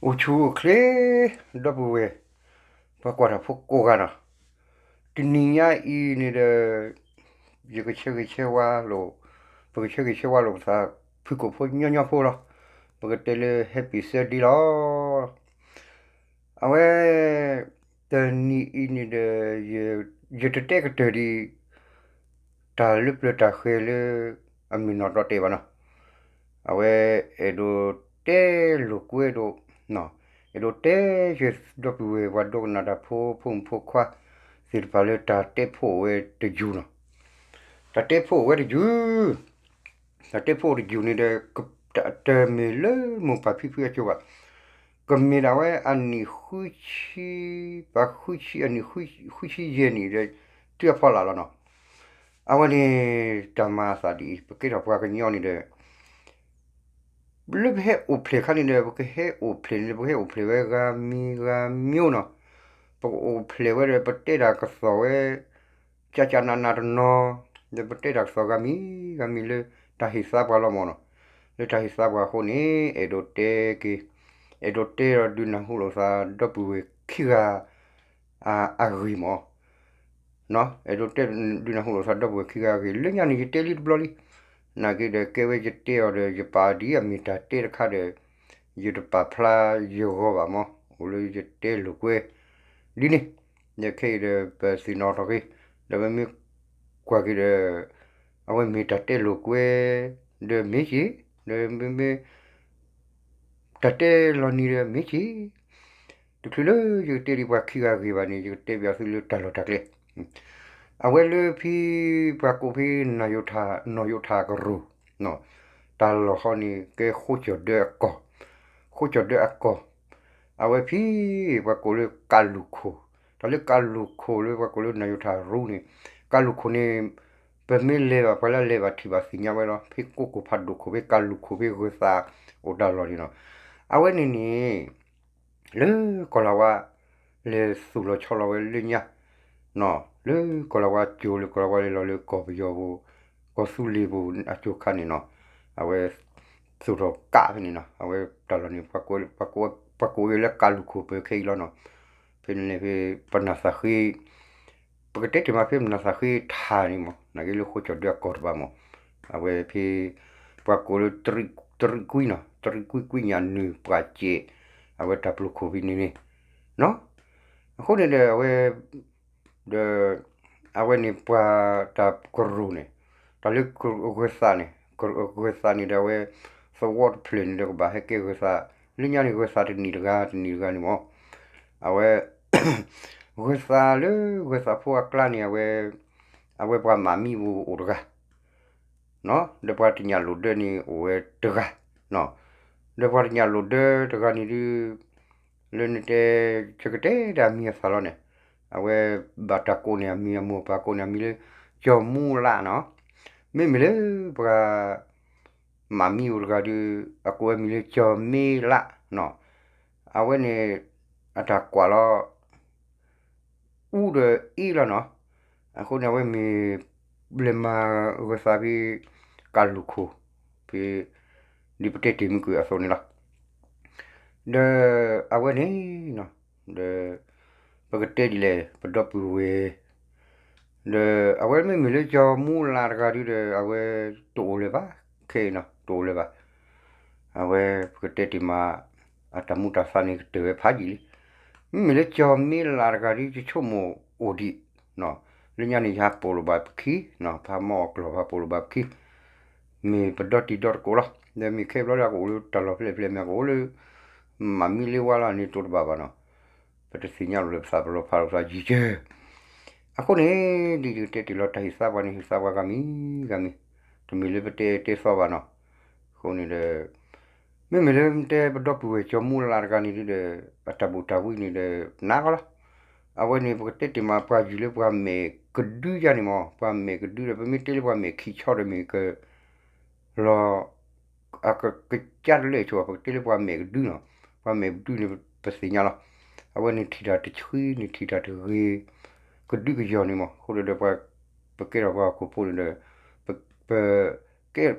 အိၣ်ဆူၣ်အိၣ်ချ့ ဒီပုၢ်ဝဲၢ် ပှၤကွၢ်တၢ်ဖိကိးဂၤနီၤ, တနံၤညါအံၤန့ၣ်ဒီး ယကဆၢဂ့ၤဆၢဝါလိာ်, ပကဆၢဂ့ၤဆၢဝါလိာ်ပသး ဖုၣ်ကိာ်ဖိညီညီဖိလီၤ. ပကတဲလၢ Happy Sunday လီၤ. အဝဲ တနံၤအံၤန့ၣ်ဒီး ယတတဲကတၢၢ်ဒံး တၢ်လၢပျၢၤတၢ်ဃဲၤလၢ အမ့ၢ်နီၢ်ဒီးတဲာ်ဘၣ်နီၤ. အဝဲ အဲၣ်ဒိးတဲလိာ်ကွဲဒိး, အဲၣ်ဒိးတဲယဒီပုၢ်ဝဲၢ် ပှၤဒိကနၣ်တၢ်ဖိ ဖိမုၣ်ဖိခွါသ့ၣ်တဖၣ်လၢ တၢ်တဲဖိအိၣ်ဝဲတယုၢ်နီၤ. တၢ်တဲဖိအိၣ်ဝဲတယုၢ်, တၢ်တဲဖိအိၣ်တယုၢ်န့ၣ်ဒီး တမ့ၢ်လၢမိၢ်ပၢ်ဖံဖုအစိၤဘၣ်, ကမ့ၢ်ဒၣ်ဝဲအနံၣ်ဃုဆံ, ပှၤဃုဆံ, အနံၣ်ဃုဆံယဲၢ်နံၣ်ဒီး တုၤအဖီလာ်လီၤနီၤ. အဝဲန့ၣ် တၢ်မၤအသးဒ်အံၤ ပကဲထီၣ်ပှၤကညီန့ၣ်ဒီး လၢပဟဲအိၣ်ဖျဲၣ်ခါန့ၣ်ဒီး ပကဟဲအိၣ်ဖျဲၣ်န့ၣ်ဒီး ပကဟဲအိၣ်ဖျဲၣ်ဝဲဂၤမံၤဂၤမံၤနီၤ. ပကအိၣ်ဖျဲၣ်ဝဲဒီး ပတဲတၢ်ကစီၣ်ဝဲ ကကနးနးတနီၤ, ဒီးပတဲတၢ်ကစီၣ်ဂၤမံၤ ဂၤမံၤလၢ တၢ်ဟ့ၣ်သါပှၤလီၤမၢ်နီၤ. လၢတၢ်ဟ့ၣ်သါပှၤအဃိန့ၣ် အဲၣ်ဒိးတဲက့ၤ, အဲၣ်ဒိးတဲဒီးဒုးနၢ်ဟူလိာ်သး ဒီပုၢ်ဝဲၢ်ခံဂၤ အဂ့ၢ်မၢ် အဲၣ်ဒိးတဲဒုးနၢ်ဟူလိာ်သး ဒီပုၢ်ဝဲၢ်ခံဂၤအဂ့ၢ် လၢညါန့ၣ် ယတဲလံတဘျီလံ. နာ်က့ဒီး ကဲဝဲယတဲအီၤဒီး ယပာ်ဒ်အမ့ၢ်တၢ်တဲတခါဒီး ယတပာ်ဖျါယဂီၢ်ဘၣ်မၢ်, အိၣ်လၢယတဲလိာ်ကွဲ ဒ်န့ၣ်, ဒီးခဲအံၤဒီး ပသ့ၣ်နီၣ်ထီၣ်က့ၤ, ဒီးပမ့ၢ်ကွၢ်က့ၤဒီး အဝဲမ့ၢ်တၢ်တဲလိာ်ကွဲ ဒီးမ့ၢ်က့ၤ, ဒီးမ့မ့ၢ် တၢ်တဲလီၤနံၤဒီးမ့ၢ်က့ၤ, တချုးလၢယကတဲဒံးပှၤခံဂၤအဂ့ၢ်ဘၣ်န့ၣ် ယကတဲပၠးသုလၢတၢ်လီၢ်တၢ်ကျဲ, အဝဲလၢဖဲ ပှၤကိးဖဲ နီၢ်ယိးထၣ်ကရူၢ် တၢ်လီၢ်ဃီန့ၣ် ကဲဃိကၠီၣ်ဒၢအကီၢ်, ဃိကၠီၣ်ဒၢအကီၢ်, အဝဲဖဲ ပှၤကိးလၢကးလူၢ်ခိၣ်, တၢ်လၢကးလူၢ်ခိၣ်လၢပှၤကိးလၢနီၢ်ယိးထၣ်ရူၢ်န့ၣ်, ကးလူၢ်ခိၣ်န့ၣ် ပမ့ၢ်လဲၤဘၣ် ပှၤလၢလဲၤဘၣ်ထံၣ်ဘၣ်သ့ၣ်ညါဝဲလီၤ. ဖဲကိးကိၣ်ဖးဒိၣ်ခိၣ် ဖဲကးလူၢ်ခိၣ် ဖဲဂၢၤသးအိၣ်တၢ်လီၢ်န့ၣ်နီၤ, အဝဲန့ၣ်န့ၣ် လၢကီၢ်လၤဝါ လဲၤသူၣ်လီၤဆီလီၤဝဲလၢညါ, လၢကီၢ်လၤဝါကၠိလၢကီၢ်လၤဝါလဲၤလီၤလၢကီၢ်ပယီၤပူၤ, ကီၢ်သူလ့ၤပူၤအကၠိခါန့ၣ်နီၤ, အဝဲသူၣ်ထီၣ်ကးဖဲန့ၣ်နီၤ, အဝဲတၢ်လီၢ်န့ၣ် ပှၤကိးဝဲလၢကးလူၢ်ခိၣ်ပၢၤခဲအံၤလီၤနီၤ, ဖဲန့ၣ်ဖဲ ပနၢ်သးဃ့ ပကတဲတ့ၢ်မးဖဲပနၢ်သးဃ့ထၣ်န့ၣ်မၢ်, နာ်က့လၢဃိကၠီၣ်ဒၢအကီၢ်တဘၣ်မၢ်, အဝဲဖဲ ပှၤကိးလၢ တရံးကွံနီၤ, တရံးကွံကွံညၣ်နုၢ်ပှၢ်စဲး, အဝဲတၢ်ပျိၤခိၣ်ဖဲန့ၣ်န့ၣ်, အဃိန့ၣ်ဒီးအဝဲ ဒီး အဝဲန့ၣ်ပှၤတၢ်ကရူၢ်န့ၣ်, တၢ်လၢဂၢၤသးန့ၣ်, ဂၢၤသးန့ၣ်ဒီးအဝဲ သဝီတဖျၢၣ်န့ၣ်ဒီးကဘၣ်ဟဲကဲဂၢၤသး, လၢညါန့ၣ်ဂၢၤသးတနံၣ်တဂၤ တနံၣ်တဂၤန့ၣ်မၢ်, အဝဲ ဂၢၤသးလၢဂၢၤသးဖိအကျါန့ၣ် အဝဲ အဝဲပှၤမၤမံအိၣ်တဂၤ ဒီးပှၤတညၣ်လိာ်ဒၢန့ၣ်အိၣ်ဝဲတဂၤ, ဒီးပှၤတညၣ်လိာ်ဒၢတဂၤန့ၣ်ဒုး လၢနတဲ ယကတဲဒၣ်မံၤအသၣ်လီၤန့ၣ်, အဝဲဘၣ်တၢ်ကိးန့ၢ်အမံၤ အမိၢ်အပၢ်ကိးန့ၢ်အမံၤလၢ ကၠီၤမူလးနီၤ, မ့မ့ၢ်လၢပှၤ မၤမံအိၣ်တဂၤဒုး အကိးဝဲမံၤလၢကၠီၤမ့လးနီၤ, အဝဲန့ၣ် အတၢ်ကွၢ်လီၤ အူဒီးအ့လီၤနီၤ, အဃိန့ၣ် အဝဲမ့ၢ် လဲၤမၤဂၢၤသးဖဲ ကးလူၢ်ခိၣ် ဖဲ ဒ်ပတဲတ့ၢ်မုၢ်ကွံာ်အသိးန့ၣ်လီၤ. ဒီးအဝဲန့ၣ် ဒီး ပကတဲဒ်လဲၣ် ပဒီပုၢ်ဝဲၢ် ဒီးအဝဲမ့မ့ၢ်လၢကၠီၤမူလးတဂၤဒုးဒီး အဝဲတအိၣ်လၢၤဘၣ်, ခဲအံၤနီၤ တအိၣ်လၢၤဘၣ်. အဝဲပကတဲတ့ၢ်မး အတၢ်မူတၢ်သးန့ၣ်ကတၢၢ်ဝဲဖးယံာ်လံ. မ့မ့ၢ်လၢကၠီၤမ့လးတဂၤဒုး ယဆိကမိၣ်အိၣ်ဒံး, လၢညါန့ၣ် ယဟးပိာ်လိာ်ဘၣ်ပခံ, ဖးမီၢ်အကျိာ် ဖးပိာ်လိာ်ဘၣ်ပခံ, မ့ၢ်ပဒီတံၤဒီသကိးလီၤ. ဒီးမ့ၢ်ခဲဘျီလၢအကအိၣ်လၢတၢ်လီၢ်ဖဲလဲၣ်ဖဲလဲၣ် မ့ၢ်အကအိၣ်လၢ မၤမံလၢဝါလီၤန့ၣ် တိတဘၣ်ဘၣ်နီၤ. ပတသ့ၣ်ညါလိာ်လၢပသး ပလီၤဖးလိာ်ပသးယံာ်ကၢ အဃိန့ၣ် ဒ်ယကတဲတ့ၢ်လီၤ တၢ်ဟ့ၣ်သါပှၤန့ၣ် ဟ့ၣ်သါပှၤဂၤမံၤဂၤမံၤ, တမ့ၢ်လၢပတဲတဲသီဘၣ်နီၤ. အဃိန့ၣ်ဒီး မ့မ့ၢ်လၢတဲပဒီပုၢ်ဝဲၢ်ကၠီၤမူလးတဂၤန့ၣ်ဒုးဒီး အတၢ်ဘူၣ်တၢ်ဝံန့ၣ်ဒီး နးကီလီၤ. အဝဲန့ၣ် ပကတဲတ့ၢ်မး ပှၤယုၢ်လၢပှၤမဲာ်ကဒုယါန့ၣ်မၢ်, ပှၤမဲာ်ကဒုဒီး ပမ့ၢ်တဲလၢပှၤမဲာ်ခံဆီဒီးမ့ၢ်က လီၤ အက ကစၢ်တလၢဆိ ပကတဲလၢပှၤမဲာ်ကဒုနီၤ, ပှၤမဲာ်ကဒုန့ၣ် ပသ့ၣ်ညါလီၤ. အဝဲန့ၣ်ထံၣ်တၢ်တဆှံန့ၣ် ထံၣ်တၢ်တဂ့ၤ ကဒုကယီၤန့ၣ်မၢ်. အဃိဒီး ပကဲထီၣ်ပှၤဟီၣ်ခိၣ်ဖိန့ၣ်ဒီး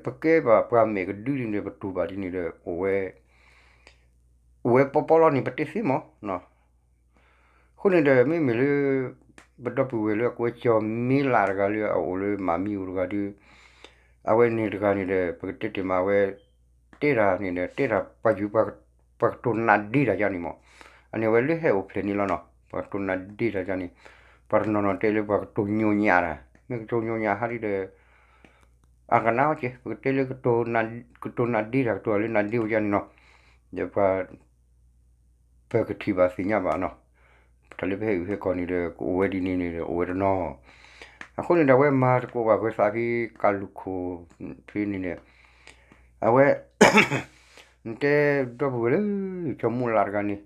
ပ ပကဲဘၣ်ပှၤမဲာ်ကဒုဒ်န့ၣ်ဒီး ပတူၢ်ဘၣ်ဒ်န့ၣ်ဒီး အိၣ်ဝဲ အိၣ်ဝဲပီပီလီၤန့ၣ် ပတဲသ့မး. အဃိန့ၣ်ဒီး မ့မ့ၢ်လၢ ပဒီပုၢ်ဝဲၢ်လၢအကိးဝဲကၠီၤမ့လးတဂၤလၢအအိၣ်လၢမၤမံအူတဂၤဒီး အဝဲန့ၣ်တဂၤန့ၣ်ဒီး ပကတဲတ့ၢ်မးဝဲ တဲတၢ်န့ၣ်ဒီး တဲတၢ်ပှၤယုၢ် ပှၤကတိၤနါဒ့တၢ်ယါန့ၣ်မး. အန့ၣ်ဝဲလၢဟဲအိၣ်ဖျဲၣ်န့ၣ်လီၤနီၤ, ပှၤကတိၤနါဒ့တၢ်ယါန့ၣ် ပှၤတနီၤနီၤတဲလၢပှၤကတိၤညိညးတၢ်, မ့ၢ်ကတိၤညိညးဟးဒ်ဒီး အကနၣ်ဝဲက့ၤ ပကတဲလၢ ကတိၤနါဒ့တၢ် ကတိၤလၢနါဒ့ဝဲယါန့ၣ်နီၤ. ဒီးပှၤ ပကထံၣ်ဘၣ်သ့ၣ်ညါဘၣ်နီၤ, တၢ်လၢပဟဲအုၣ်ဟဲကီၢ်န့ၣ်ဒီး ကအိၣ်ဝဲဒ်န့ၣ်န့ၣ်ဒီး အိၣ်ဝဲတနီၤ. အဃိန့ၣ်ဒီး အဝဲမၤသကိးဘၣ်ပှၤသးဖဲ ကၢ်လူၢ်ခိၣ်ဖဲန့ၣ်န့ၣ် အဝဲ နတဲဒီပုၢ်ဝဲၢ်လၢ ကၠီၤမူလးတဂၤန့ၣ်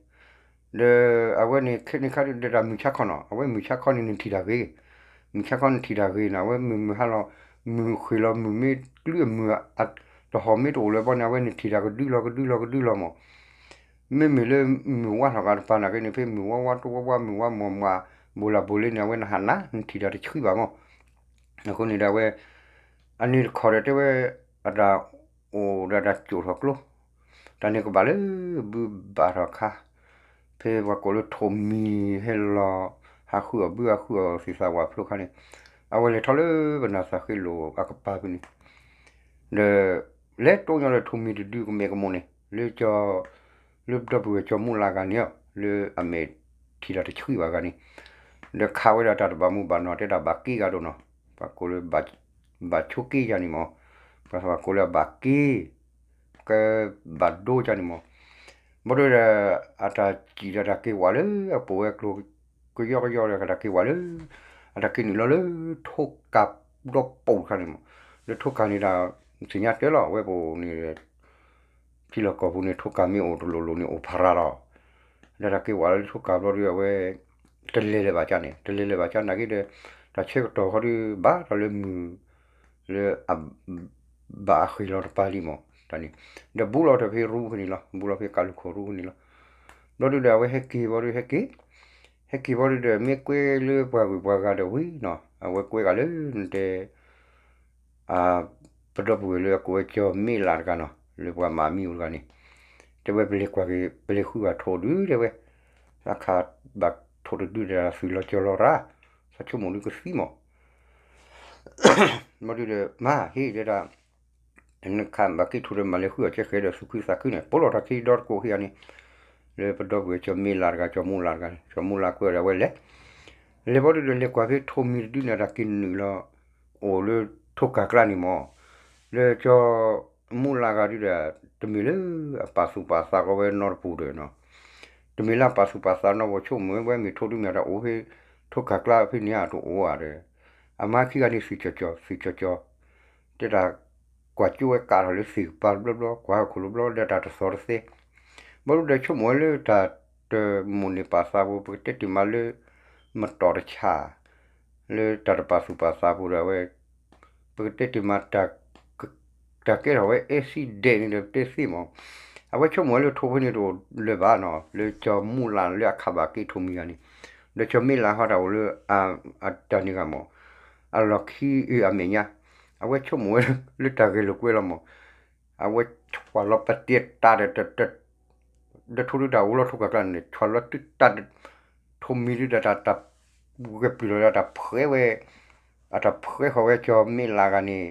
ဒီးအဝဲန့ၣ်ခဲန့ၣ်ခါဒီး တၢ်မုၢ်ဆါခီနီၤ, အဝဲမုၢ်ဆါခီန့ၣ် နထံၣ်တၢ်ဂ့ၤ, မုၢ်ဆါခီနထံၣ်တၢ်ဂ့ၤနီၤ, အဝဲမုၢ်မုၢ်ဟါလီၤ, မုၢ်ဃ့ၢ်လီၤ မုၢ်မ့ၢ်ကျုအမုၢ် တဟီၣ်မ့ၢ်တအိၣ်လၢၤဘီန့ၣ် အဝဲန့ၣ်ထံၣ်တၢ်ကဒုလီၤ ကဒုလီၤ ကဒုလီၤမး. မ့မ့ၢ်လၢမုၢ်ဝါထီၣ်ဂၤတပၤနာ်က့န့ၣ် ဖဲမုၢ်ဝါဝါတဝါဝါ မုၢ်ဝါမွၤမွၤ ဘိလၢဘိလ့န့ၣ် အဝဲနဟးနၤ နထံၣ်တၢ်တဆှံဘၣ်မး. အဃိန့ၣ်ဒီးအဝဲ အန့ၣ်တခီဒီးတဲဝဲ အတၢ်အိၣ်ဒီးတၢ်ကိၢ်ထီၣ်ကျိ တၢ်န့ၣ်ကဘၣ်လၢဘုဘၣ်ထီၣ်ခါ ဖဲပှၤကိးလၢထိၣ်မံၤဟဲလီၤ ဟးဃုအီၣ်ဘု ဟးဃုအီၣ်သ့ၣ်သးဝၣ်ဖျိခါန့ၣ် အဝဲလဲၤထီၣ်လၢပနၢ်သးဃ့လိာ်အကပၤဖဲန့ၣ် ဒီး လဲၤတိၢ်ညီဒီးထိၣ်မံၤတဒုကမဲာ်ကမိၣ်န့ၣ် လၢ လၢပဒီပုၢ်ဝဲၢ်ကၠီၤမူလးဂၤန့ၣ် လၢအမဲာ်ထံၣ်တၢ်တဆှံဘၣ်ဂၤန့ၣ် ဒီးခးဝဲဒၣ်တၢ်တဘၣ်မူဘၣ်နီၢ် တဲဒၣ်ဘၣ်က့ဂၤဒိၣ်နီၤ, ပှၤကိးလၢ ဘၣ်ဆိက့ယါန့ၣ်မး, ပှၤကိးလၢအဘၣ်က့ ကဘၣ်ဒိယါန့ၣ်မး. ဘီဒုဒီး အတၢ်စံၣ်ဒီးတၢ်က့ၤဝးလၢအပိာ်ဝဲကျိၤ ကယီကယီဒီး တၢ်က့ၤဝးလၢ အတၢ်က့ၤနုာ်လီၤလၢ ထိၣ်ကးဒီပိာ်တခါန့ၣ်မး, လၢထိၣ်ကးန့ၣ်ဒီး သ့ၣ်ညါတဲလီၤ အဝဲပအိၣ်န့ၣ် ထံလီၢ်ကီၢ်ပူၤန့ၣ် ထိၣ်ကးမ့ၢ်အိၣ်တလိၤလိၤန့ၣ် အိၣ်ဖရၤလီၤ. ဒီးတၢ်က့ၤဝးလၢထိၣ်ကးဘျီဒီး အဝဲ တလဲၤလၢၤဘၣ်ကၢ်န့ၣ် တလဲၤလၢၤဘၣ်ကၢ်နာ်က့ဒီး တၢ်ဆၢကတီၢ်ဃီဒီး ဘၣ်ဒီးလၢမုၢ် လၢအ ဘၣ်အဃ့ၢ်လီၤတပၤလံမး တၢ်န့ၣ် ဒီးဘူးလီၤတၢ်ဖဲရူဖဲန့ၣ်လီၤ, ဘူးလီၤဖဲကးလူၢ်ခိၣ်ရူဖဲန့ၣ်လီၤ. ဘျီဒုဒီး အဝဲဟဲက့ၤဘီဒုဟဲက့ၤ ဟဲက့ၤဘီဒုဒီး မ့ၢ်ကွဲလၢပှၤဂုၤပှၤဂၤဒီးဝံၤနီၤ အဝဲကွဲဂၤလၢနတဲ ပဒီပုၢ်ဝဲၢ်လၢအကိးဝဲကၠီၤမ့လးတဂၤနီၤ လၢပှၤမၤမံအိၣ်တဂၤန့ၣ် တဲဝဲပလဲၤကွၢ်က့ၤ ပလဲၤဃုဂၤထိၣ်ဒုတဲဝဲ သးခးဘၣ်ထိၣ်တဒုဒီး သုးလီၤကၠီၤလီၤရၣ် သးဆိကမိၣ်ဒုကသံမး ဘျီဒုဒီး မၤဟ့ၣ်တဲဒၣ် နခးဘၣ်က့ထိၣ်ဒီး မၤလဲၤဃုအီၣ်ကဲဃဲဒီး သူၣ်ခုသးခုန့ၣ် ပိာ်လီၤတၢ်ခံဒီတကိးခံဂၤန့ၣ် လၢပဒီပုၢ်ဝဲၢ်ကၠီၤမ့လးတဂၤ ကၠီၤမူလးတဂၤန့ၣ် ကၠီၤမူလးကွဲဒီးအဝဲလဲၤ လဲၤဘီဒုဒီး လဲၤကွၢ်ဖဲထိၣ်မံၤတဒုန့ၣ် တၢ်က့ၤနုာ်လီၤ အိၣ်လၢထိၣ်ကးကျါန့ၣ်မး လၢကၠီၤမူလးဂၤဒုဒီး တမ့ၢ်လၢအပာ်သူၣ်ပာ်သးကီးဝဲနီတပူၤဒီး တမ့ၢ်လၢအပာ်သူၣ်ပာ်သးနီတပူၤ ဆိကမိၣ်ဝဲ မ့ၢ်ထိၣ်ဒုမ့ၢ်တၢ်အိၣ်ဖဲ ထိၣ်ကးကျါဖဲန့ၣ်အတအိၣ်ဧါဒီး အမါခံဂၤန့ၣ် သုးကၠီၤကၠီၤ သုးကၠီၤကၠီၤ တဲဒၣ်ကွၢ်ကၠိဝဲကးထီၣ်လၢသ့ၣ်ကပၤတဘျီဘျီ ကွၢ်ဟီၣ်ခိၣ်တဘျီဘျီ ဒီးတၢ်တသီတသဲ ဘၣ်ဒုဒီးဆိကမိၣ်ဝဲလၢတၢ်တမိၣ်န့ၢ်ပာ်သးဖိ ပကတဲတ့ၢ်မးလၢ မတီၢ်တဆၣ် လၢတၢ်တပာ်သူၣ်ပာ်သးဖိဒီးအဝဲ ပကတဲတ့ၢ်မး တၢ်ကဲထီၣ်ဝဲ accident န့ၣ်ဒီးပတဲသ့မး အဝဲဆိကမိၣ်ဝဲလၢထိၣ်ဖဲန့ၣ်တအိၣ်လၢၤဘၣ်နီၤ လၢကၠီၤမူလးလၢအခးဘၣ်က့ထိၣ်မံၤဂၤန့ၣ် ဒီးကၠီၤမ့လးဟီတၢ်အိၣ်လၢ အတၢ်န့ၣ်ဂၤမး အလီၢ်ခံအမဲာ်ညါ အဝဲဆိကမိၣ်ဝဲလၢတၢ်ဂဲၤလိာ်ကွဲလီၤမး အဝဲဆွးလီၤပတ့တၢ်ဒီး ဒီးထိၣ်ဒုတၢ်အိၣ်လီၤထိၣ်ကးကျါန့ၣ် ဆွးလီၤတုၤတၢ် ထိၣ်မံၤဒုတၢ် တၢ်ဂဲၤပျုၢ်လီၤဒီးတၢ်ဖှဲးဝဲ အတၢ်ဖှဲးဃီၤဝဲကၠီၤမ့လးဂၤန့ၣ်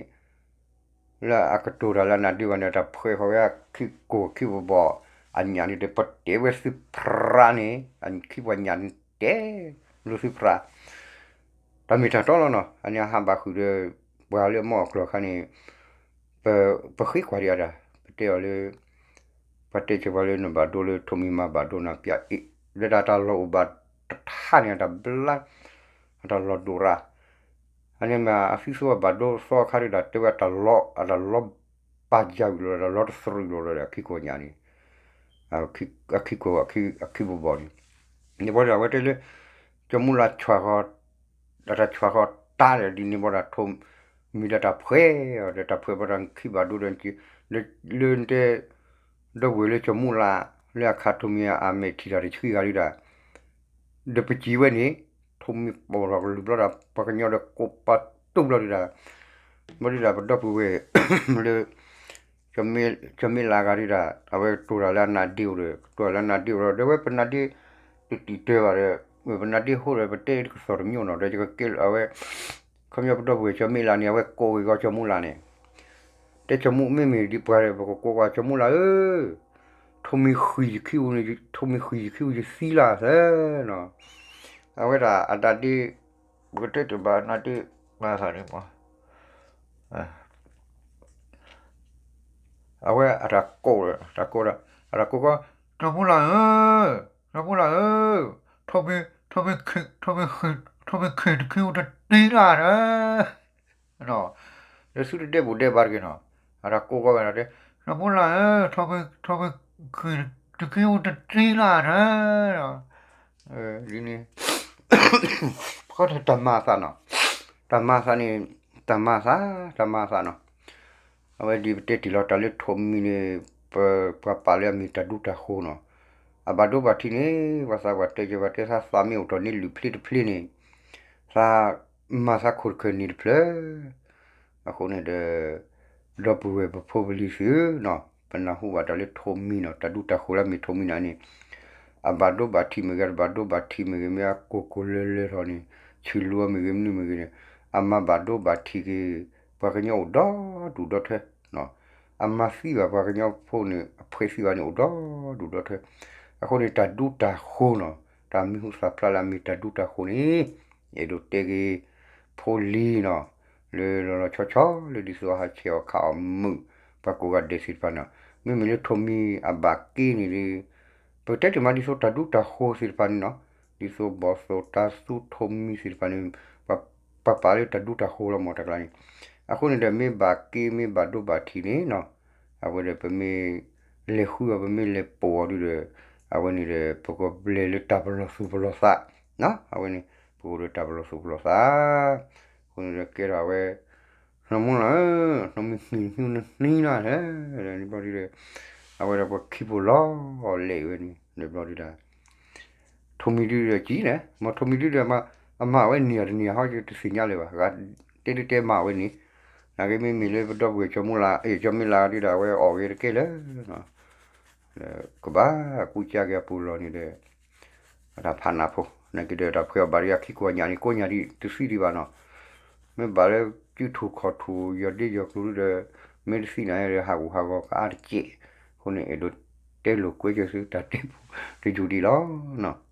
လၢအကတိၤတၢ်လၢအနၢ်ဒုးဘၣ်န့ၣ် တၢ်ဖှဲးဃီၤဝဲအခံကိၢ်ခံပဘီၣ် အညၣ်န့ၣ်ဒီး ပတဲဝဲသုဖရၣ်န့ၣ် အခံပှၤညၣ်န့ၣ်တဲ လိာ်သုဖရၣ် တၢ်မ့ၢ်တၢ်တီလီၤနီၤ အန့ၣ်အဟးဘၣ်ဃုာ်ဒီး ပှၤလၢအမီၢ်အကျိၤအခါန့ၣ် ပ ပဃ့ကွၢ်ဒံးအတၢ် ပတဲအီၤလၢ ပှၤတဲကၢၤပှၤလၢနဘၣ်ဒိလၢထိၣ်မံၤမၤဘၣ်ဒိနၤပျၢ်အ့ၣ် လၢတၢ်တၢ်လီၢ်အိၣ်ဘၣ်တထါန့ၣ် အတၢ်ဘျါ အတၢ်လီၢ်ဒိၣ်ရၣ် အန့ၣ်မ့ၢ်အသံသိအဘၣ်ဒိသီအခါဒုဒီး တဲဝဲတၢ်လီၢ် အတၢ်လီၢ်ပာ်ယၤဝံၤလီၤ တၢ်လီၢ်တသရူးလီၤဒီး အခံကိၢ်ညၣ်န့ၣ် အခံကိၢ် အခံပဘီၣ်န့ၣ် န့ၣ်ဘီဒီးအဝဲတဲလၢ ကၠီၤမူလးဆွးဃီၤ ဒီးတၢ်ဆွးဃီၤတၢ်ဒီးဒ်န့ၣ်ဘီဒီးထိၣ်မံၤဒီးတၢ်ဖှဲးအီၤဒီး တၢ်ဖှဲးဘီဒီးခံဘၣ်ဒိဒီး လၢတဲ ဒီပုၢ်ဝဲၢ်လၢကၠီၤမူလး လၢအခးထိၣ်မံၤအမဲာ်ထံၣ်တၢ်တဆှံဂၤဒုဒီး ဒီးပစံးဝဲန့ၣ် ထိၣ်မံၤပိာ်ထီၣ်ကလုၢ်ဘျီဒီး ပှၤကညီဒီးကိးပာ်တူၢ်ဘျီဒုဒီး ဘျီဒုဒီးပဒီပုၢ်ဝဲၢ်လၢ ကၠီမ့ၢ်လးဂၤဒုဒီး အဝဲကတိၤတၢ်လၢအနါဒ့အိၣ်ဒီး ကတိၤတၢ်လၢအနါဒ့အိၣ်ဒီး ဒီးဝဲပနါဒ့ တတံာ်တၢဘၣ်ဒီး ပနါဒ့ဟိဒီး ပတဲကစီၣ်တမံၤအိၣ်နီၤ ဒီးယကကဲလၢအဝဲ ခီပညီပဒီပုၢ်ဝဲၢ်ကၠီမ့ၢ်လးန့ၣ် အဝဲကိးဂ့ၤကီးကၠီမူလးန့ၣ် တဲကၠီမူမ့မ့ၢ်ဒ်ပှၤဒီး ပကကိးကွၢ်ကၠီမူလးဧၢ, ထိးမံၤဃံၤယခံပူၤန့ၣ် ထိးမံၤဃံၤယခံပူၤယသံလၢ်သၢနီၤ, အဝဲဒၣ်အတၢ်ဒ့ ပကတဲတဘၣ်နါဒ့ မၤသးန့ၣ်မး အဝဲအတၢ်ကိး တၢ်ကိးဒီး အတၢ်ကိးကီး ကၠီမူလးဧၢ, ကၠီမူလးဧၢ, ထိးမံၤ ထိးမံၤ ထိးမံၤဃံၤတခံပူၤတသံလၢ်တၢ် လၢသုတဒဲးဘိးဒဲးဘၣ်တဂ့ၤနီၤ, အတၢ်ကိးကီးဝဲဒၣ်တဲ ကၠီမူလးဧၢ, ထိးမံၤ ထိးမံၤဃံၤတခံပူၤတသံလၢ်တၢ် ဒ်န့ၣ် တၢ်မၤအသးနီၤ, တၢ်မၤအသးန့ၣ် တၢ်မၤအသး တၢ်မၤအသးနီၤ, အဝဲဒ်ပတဲတ့ၢ်လီၤတၢ်လၢထိးမံၤန့ၣ် ပပှၤပာ်လၢအမ့ၢ်တၢ်ဒူတၢ်ဃိၤနီၤ, အဘၣ်ဒိဘၣ်ထံးန့ၣ် ပှၤသးပှၢ်တဲကၠီပှၤတဲသးသးမ့ၢ်အိၣ်တ့ၢ်န့ၢ်လုၢ်ဖျ့တဖျ့န့ၣ် သးမၤသးခိၣ်တခၢၣ်န့ၣ်တဖျၢၣ် အဃိန့ၣ်ဒီး ဒီပုၢ်ဝဲၢ်ပဖိပလံၤသ့ၣ်ဧၢနီၤ, ပနၢ်ဟူဘၣ်တၢ်လၢထိးမံၤနီၤ, တၢ်ဒူတၢ်ဃိၤလၢမ့ၢ်ထိးမံၤန့ၣ်န့ၣ် အဘၣ်ဒိဘၣ်ထံးမ့ၢ်ဂ့ၤ တဘၣ်ဒိဘၣ်ထံးမ့ၢ်ဂ့ၤ မ့ၢ်အကိၢ်ကိၢ်လၢလၢထီၣ်န့ၣ် ဆံးလူၤအီၤမ့ၢ်ဂ့ၤ မနုၤမ့ၢ်ဂ့ၤန့ၣ် အမၤဘၣ်ဒိဘၣ်ထံးက့ၤ ပှၤကညီအိၣ်ဒီဒူၣ်ဒီထၢ အမၤသံဘၣ်ပှၤကညီဖိန့ၣ် အဖှဲးသံဘၣ်န့ၣ်အိၣ်ဒီဒူၣ်ဒီထၢ, အဃိန့ၣ် တၢ်ဒူတၢ်ဃိၤနီၤ, တၢ်မံၤဟူသၣ်ဖျါလၢအမ့ၢ်တၢ်ဒူတၢ်ဃိၤန့ၣ် အဲၣ်ဒိးတဲက့ၤ ဖိလံၤနီၤ, လၢလီၤလီၤဆီဆီလၢဒ်သိးအဟးဆဲးအီၣ်ခးအီၣ်မုာ် ပှၤကိးဂၤဒဲးသ့ၣ်တဖၣ်န့ၣ်, မ့မ့ၢ်လၢထိးမံၤအဘၣ်က့န့ၣ်ဒီး ပကတဲတ့ၢ်မးဒ်သိးတၢ်ဒူတၢ်ဃိၤသ့ၣ်တဖၣ်န့ၣ်နီၤ, ဒ်သိးဘီၣ်သိၣ်တၤသူထိးမံၤသ့ၣ်တဖၣ်န့ၣ် ပှၤပာ်လၢတၢ်ဒူတၢ်ဃိၤလီၤမ့ၢ်တၢ်ကျါန့ၣ်, အဃိန့ၣ်ဒီး မ့ၢ်ဘၣ်က့မ့ၢ်ဘၣ်ဒိဘၣ်ထံးန့ၣ်နီၤ, အဝဲဒီးပမ့ၢ်လဲၤဃုအီၤ ပမ့ၢ်လဲၤပိာ်အီၤဒုဒီး အဝဲန့ၣ်ဒီး ပကဘျဲးလၢတၢ်ပလီၢ်သူၣ်ပလီၢ်သး, အဝဲန့ၣ် ပကအိၣ်ဒီးတၢ်ပလီၢ်သူၣ်ပလီၢ်သး, အဃိန့ၣ်ဒီးကဲထီၣ်အဝဲ နီၢ်မူလၢ်ဧၢ, နီၢ်မံၤဃံၤနနံၤလၢ်လၢ် န့ၣ်ဘျီဒုဒီး အဝဲဒၣ်ပှၤခံပူၤလီၤလဲၤဝဲန့ၣ် န့ၣ်ဘျီဒုဒီး ထိးမံၤဒုဒီးကံန့ၣ် မ့ၢ်ထိးမံၤဒုဒီး အမၤဝဲန့ၢ်အီၤတန့ၢ်အဟီ ယတသ့ၣ်ညါလၢၤဘၣ်, ဂၤတဲတဲတဲမၤဝဲန့ၣ်, နာ်က့မ့မ့ၢ်လၢပဒီပုၢ်ဝဲၢ်ကၠီမူလၢ် ကၠီမ့ၢ်လၢ်ဒုဒီး အဝဲအီၣ်ဂ့ၤတကဲလၢၤ ကဘၣ်ကူစါက့ၤအပူၤလီၢ်န့ၣ်ဒီး အတၢ်ဖးနၢ်ဖိ နာ်က့ဒီးတၢ်ဖှဲးအီၣ်ဘၣ်ဒီးအခံကိးညၣ်န့ၣ် ကိးညၣ်ဒ်တသံဒံးဘၣ်နီၤ, မ့ၢ်ဘၣ်လၢကၠူထူၣ်ခီၣ်ထူၣ် ယီၢ်ဒ့ယီၢ်ကျိၤဒုဒီး မ့ၢ်တသံနၤဒီး ဟးဂူာ်ဟးဂီၤကအါတက့ၢ်, အဃိန့ၣ် အဲၣ်ဒိးတဲလိာ်ကွဲက့ၤသု တၢ်တဲပူၤတယုၢ်ဒံးလီၤနီၤ.